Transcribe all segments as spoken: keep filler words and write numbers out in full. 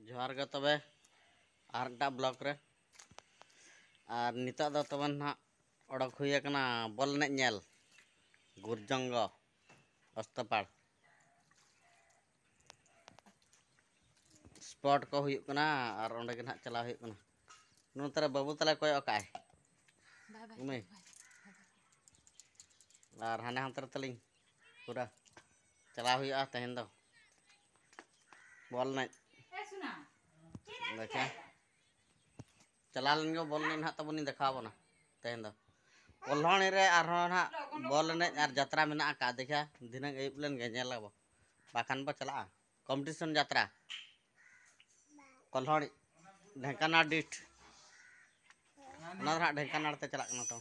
ᱡᱚᱦᱟᱨ ᱜᱮ ᱛᱚᱵᱮ, ᱟᱨ ᱢᱤᱫᱴᱟᱝ ᱵᱞᱚᱜ ᱨᱮ᱾ ᱟᱨ ᱱᱤᱛᱚᱜ ᱫᱚ ᱛᱚᱵᱮ ᱱᱟᱦᱟᱜ ᱚᱰᱚᱠ ᱦᱩᱭ ᱟᱠᱟᱱᱟ ᱵᱚᱞ ᱮᱱᱮᱡ ᱧᱮᱞ, ᱜᱩᱨᱡᱚᱝᱜᱚ ᱚᱥᱛᱚᱯᱟᱲ᱾ ᱥᱯᱚᱴ ᱠᱚ ᱦᱩᱭᱩᱜ ᱠᱟᱱᱟ ᱟᱨ ᱚᱸᱰᱮ ᱜᱮ ᱱᱟᱦᱟᱜ ᱪᱟᱞᱟᱣ ᱦᱩᱭᱩᱜ ᱠᱟᱱᱟ᱾ ᱱᱚᱛᱮ ᱨᱮ ᱵᱟᱹᱵᱩ ᱛᱟᱞᱮ ᱠᱚᱭᱚᱜ ᱟᱠᱟᱫᱼᱟᱭ᱾ ᱵᱟᱭ, ᱵᱟᱭ, ᱩᱢᱟᱹᱭ᱾ ᱵᱟᱭ, ᱵᱟᱭ᱾ ᱟᱨ ᱦᱟᱱᱮ ᱦᱟᱱᱛᱮ ᱨᱮ ᱛᱟᱹᱞᱤᱧ ᱯᱩᱨᱟᱹ ᱪᱟᱞᱟᱣ ᱦᱩᱭᱩᱜᱼᱟ ᱛᱮᱦᱮᱧ ᱫᱚ ᱵᱚᱞ ᱮᱱᱮᱡ᱾ ᱫᱮᱠᱷᱟ᱾ ᱪᱟᱞᱟᱣ ᱞᱮᱱ ᱜᱮ ᱵᱚᱞ ᱮᱱᱮᱡ ᱱᱟᱦᱟᱜ ᱛᱟᱵᱚᱱ ᱤᱧ ᱫᱮᱠᱷᱟᱣ ᱟᱵᱚᱱᱟ ᱛᱮᱦᱮᱧ ᱫᱚ᱾ ᱠᱚᱞᱦᱚᱲᱤ ᱨᱮ ᱟᱨᱦᱚᱸ ᱱᱟᱦᱟᱜ ᱵᱚᱞ ᱮᱱᱮᱡ ᱟᱨ ᱡᱟᱛᱨᱟ ᱢᱮᱱᱟᱜ ᱟᱠᱟᱫ, ᱫᱮᱠᱷᱟ ᱫᱷᱤᱱᱟᱹᱝ ᱟᱹᱭᱩᱵ ᱞᱮᱱ ᱜᱮ ᱧᱮᱞ ᱟᱵᱚ, ᱵᱟᱠᱷᱟᱱ ᱵᱚ ᱪᱟᱞᱟᱜᱼᱟ ᱠᱚᱢᱯᱤᱴᱤᱥᱚᱱ ᱡᱟᱛᱨᱟ᱾ ᱠᱚᱞᱦᱚᱲᱤ ᱰᱷᱮᱝᱠᱟᱱᱟᱲ ᱰᱤᱥᱴ, ᱚᱱᱟ ᱫᱚ ᱱᱟᱦᱟᱜ ᱰᱷᱮᱝᱠᱟᱱᱟᱲ ᱛᱮ ᱪᱟᱞᱟᱜ ᱠᱟᱱᱟ ᱛᱚ᱾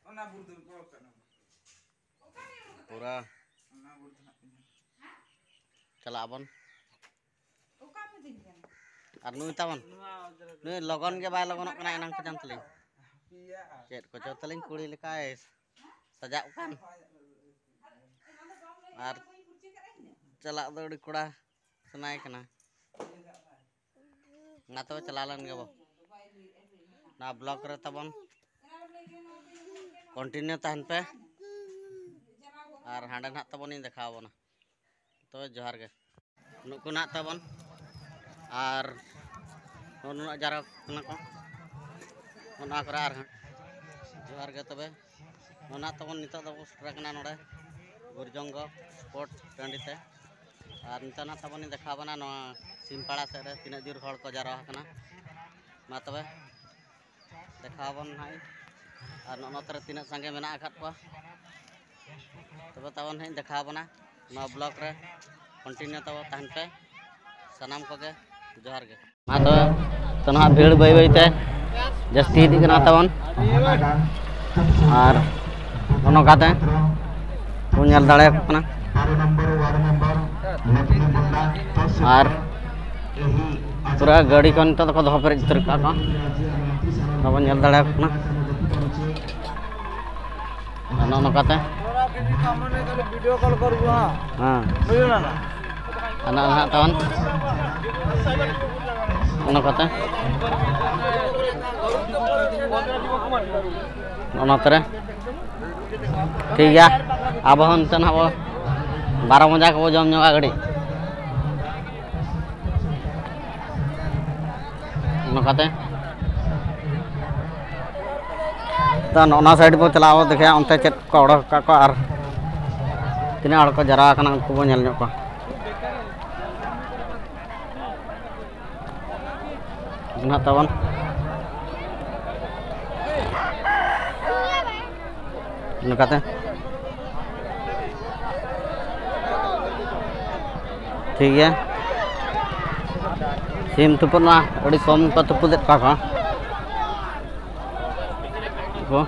ᱚᱱᱟ ᱵᱩᱨᱩ ᱫᱚ ᱚᱠᱟ ᱠᱟᱱᱟ? ᱯᱩᱨᱟᱹ ᱚᱱᱟ ᱵᱩᱨᱩ ᱫᱚ ᱱᱟᱦᱟᱜ ᱯᱮ ᱧᱟᱢᱟ᱾ ᱪᱟᱞᱟᱜ ᱟᱵᱚᱱ᱾ ᱚᱠᱟ ᱢᱤᱫ ᱫᱤᱱ ᱠᱟᱱᱟ? ᱟᱨ ᱱᱩᱭ ᱛᱟᱵᱚᱱ, ᱱᱩᱭ ᱞᱚᱜᱚᱱ ᱜᱮ ᱵᱟᱭ ᱞᱚᱜᱚᱱᱚᱜ ᱠᱟᱱᱟ, ᱮᱱᱟᱝ ᱠᱚ ᱡᱟᱱ ᱛᱟᱹᱞᱤᱧ᱾ ᱯᱮᱭᱟ᱾ ᱪᱮᱫ ᱠᱚᱪᱚ ᱛᱟᱹᱞᱤᱧ ᱠᱩᱲᱤ ᱞᱮᱠᱟᱭ ᱥᱟᱡᱟᱜ ᱠᱟᱱ᱾ ᱟᱨ ᱪᱟᱞᱟᱜ ᱫᱚ ᱟᱹᱰᱤ ᱠᱚᱲᱟ ᱥᱟᱱᱟᱭᱮ ᱠᱟᱱᱟ᱾ ᱢᱟ ᱛᱚᱵᱮ ᱪᱟᱞᱟᱣ ᱞᱮᱱ ᱜᱮᱵᱚ᱾ ᱱᱚᱣᱟ ᱵᱞᱚᱜ ᱨᱮ ᱛᱟᱵᱚᱱ ᱠᱚᱱᱴᱤᱱᱤᱭᱩ ᱛᱟᱦᱮᱱ ᱯᱮ᱾ ᱟᱨ ᱦᱟᱸᱰᱮ ᱱᱟᱦᱟᱜ ᱛᱟᱵᱚᱱᱤᱧ ᱫᱮᱠᱷᱟᱣ ᱟᱵᱚᱱᱟ᱾ ᱛᱚᱵᱮ ᱡᱚᱦᱟᱨ ᱜᱮ᱾ ᱱᱩᱠᱩ ᱱᱟᱦᱟᱜ ᱛᱟᱵᱚᱱ ᱟᱨ ᱱᱚᱜᱼᱚ ᱱᱩᱱᱟᱹᱜ ᱡᱟᱣᱨᱟ ᱠᱟᱱᱟ ᱠᱚ᱾ ᱱᱚᱣᱟ ᱠᱚᱨᱮ ᱟᱨ ᱡᱚᱦᱟᱨ ᱜᱮ ᱛᱚᱵᱮ᱾ ᱱᱚᱣᱟ ᱛᱟᱵᱚᱱ ᱱᱤᱛᱚᱜ ᱫᱚᱵᱚ ᱥᱮᱴᱮᱨ ᱟᱠᱟᱱᱟ ᱱᱚᱰᱮ ᱜᱩᱨᱡᱚᱝᱜᱚ ᱥᱯᱳᱨᱴ ᱴᱟᱺᱰᱤ ᱛᱮ᱾ ᱟᱨ ᱱᱤᱛᱚᱜ ᱱᱟᱦᱟᱜ ᱛᱟᱵᱚᱱ ᱤᱧ ᱫᱮᱠᱷᱟᱣ ᱟᱵᱚᱱᱟ ᱱᱚᱣᱟ ᱥᱤᱢᱯᱟᱲᱟ ᱥᱮᱫ ᱨᱮ ᱛᱤᱱᱟᱹᱜ ᱡᱳᱨ ᱦᱚᱲ ᱠᱚ ᱡᱟᱣᱨᱟ ᱟᱠᱟᱱᱟ᱾ ᱢᱟ ᱛᱚᱵᱮ ᱫᱮᱠᱷᱟᱣ ᱟᱵᱚᱱ ᱱᱟᱦᱟᱜ ᱤᱧ᱾ ᱟᱨ ᱱᱚᱜᱼᱚ ᱱᱚᱛᱮ ᱨᱮ ᱛᱤᱱᱟᱹᱜ ᱥᱟᱸᱜᱮ ᱢᱮᱱᱟᱜ ᱟᱠᱟᱫ ᱠᱚᱣᱟ᱾ ᱛᱚᱵᱮ ᱛᱟᱵᱚᱱ ᱦᱟᱸᱜ ᱤᱧ ᱫᱮᱠᱷᱟᱣ ᱟᱵᱚᱱᱟ ᱱᱚᱣᱟ ᱵᱞᱚᱜ ᱨᱮ᱾ ᱠᱚᱱᱴᱤᱱᱤᱭᱩ ᱛᱟᱵᱚ ᱛᱟᱦᱮᱱ ᱯᱮ ᱥᱟᱱᱟᱢ ᱠᱚᱜᱮ᱾ ᱡᱚᱦᱟᱨ ᱜᱮ᱾ ᱢᱟ ᱛᱚᱵᱮ, ᱛᱚ ᱱᱟᱦᱟᱜ ᱵᱷᱤᱲ ᱵᱟᱹᱭ ᱵᱟᱹᱭ ᱛᱮ ᱡᱟᱹᱥᱛᱤ ᱤᱫᱤᱜ ᱠᱟᱱᱟ ᱛᱟᱵᱚᱱ᱾ ᱟᱨ ᱱᱚᱜᱼᱚ ᱱᱚᱝᱠᱟ ᱛᱮ ᱵᱚᱱ ᱧᱮᱞ ᱫᱟᱲᱮᱭᱟᱠᱚ ᱠᱟᱱᱟ᱾ ᱟᱨ ᱯᱩᱨᱟᱹ ᱜᱟᱹᱰᱤ ᱠᱚ ᱱᱤᱛᱚᱜ ᱫᱚᱠᱚ ᱫᱚᱦᱚ ᱯᱮᱨᱮᱡ ᱩᱛᱟᱹᱨ ᱠᱟᱜᱼᱟ ᱠᱚ᱾ ᱵᱟᱵᱚᱱ ᱧᱮᱞ ᱫᱟᱲᱮᱭᱟᱠᱚ ᱠᱟᱱᱟ᱾ ᱱᱚᱜᱼᱚ ᱱᱚᱝᱠᱟ ᱛᱮ᱾ ᱦᱮᱸ᱾ ᱚᱱᱟ ᱱᱟᱦᱟᱜ ᱛᱟᱵᱚᱱ᱾ ᱚᱱᱟ ᱠᱟᱛᱮ ᱚᱱᱟ ᱛᱮᱨᱮ ᱴᱷᱤᱠ ᱜᱮᱭᱟ᱾ ᱟᱵᱚ ᱦᱚᱸ ᱱᱤᱛᱚᱜ ᱱᱟᱦᱟᱜ ᱵᱚ ᱵᱟᱨᱚ ᱢᱚᱡᱟ ᱠᱚᱵᱚ ᱡᱚᱢ ᱧᱚᱜᱟ ᱜᱷᱟᱹᱲᱤ᱾ ᱱᱚᱝᱠᱟᱛᱮ ᱛᱚ ᱱᱚᱜᱼᱚ ᱱᱟ ᱥᱟᱭᱤᱰ ᱵᱚ ᱪᱟᱞᱟᱣ ᱫᱮᱠᱷᱮᱭᱟ, ᱚᱱᱛᱮ ᱪᱮᱫ ᱠᱚ ᱚᱰᱚᱠ ᱟᱠᱟᱫ ᱠᱚᱣᱟ ᱟᱨ ᱛᱤᱱᱟᱹᱜ ᱦᱚᱲ ᱠᱚ ᱡᱟᱣᱨᱟ ᱟᱠᱟᱱᱟ, ᱩᱱᱠᱩ ᱵᱚ ᱧᱮᱞ ᱧᱚᱜ ᱠᱚᱣᱟ᱾ ᱱᱟᱦᱟᱜ ᱛᱟᱵᱚᱱ ᱱᱚᱝᱠᱟᱛᱮ ᱴᱷᱤᱠ ᱜᱮᱭᱟ᱾ ᱥᱤᱢ ᱛᱩᱯᱩᱫ ᱢᱟ ᱟᱹᱰᱤ ᱠᱚᱢ ᱠᱚ ᱛᱩᱯᱩᱫᱮᱫ ᱠᱚᱣᱟ ᱠᱚ᱾ ᱠᱚ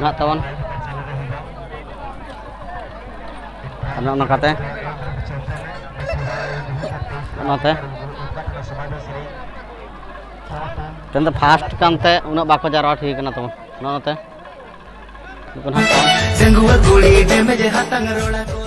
ᱱᱟᱦᱟᱜ ᱛᱟᱵᱚᱱ ᱟᱫᱚ ᱚᱱᱟ ᱠᱟᱛᱮ ᱚᱱᱟᱛᱮ ᱛᱮᱦᱮᱧ ᱫᱚ ᱯᱷᱟᱥᱴ ᱠᱟᱱᱛᱮ ᱩᱱᱟᱹᱜ ᱵᱟᱠᱚ ᱡᱟᱣᱨᱟ ᱴᱷᱤᱠ ᱠᱟᱱᱟ ᱛᱟᱵᱚᱱ᱾ ᱚᱱᱟᱛᱮ ᱱᱩᱠᱩ ᱱᱟᱦᱟᱜ ᱰᱟᱺᱜᱩᱣᱟᱹ ᱠᱩᱲᱤ ᱰᱮᱢᱮᱡ ᱦᱟᱛᱟᱝ ᱨᱚᱲᱟ ᱠᱚ᱾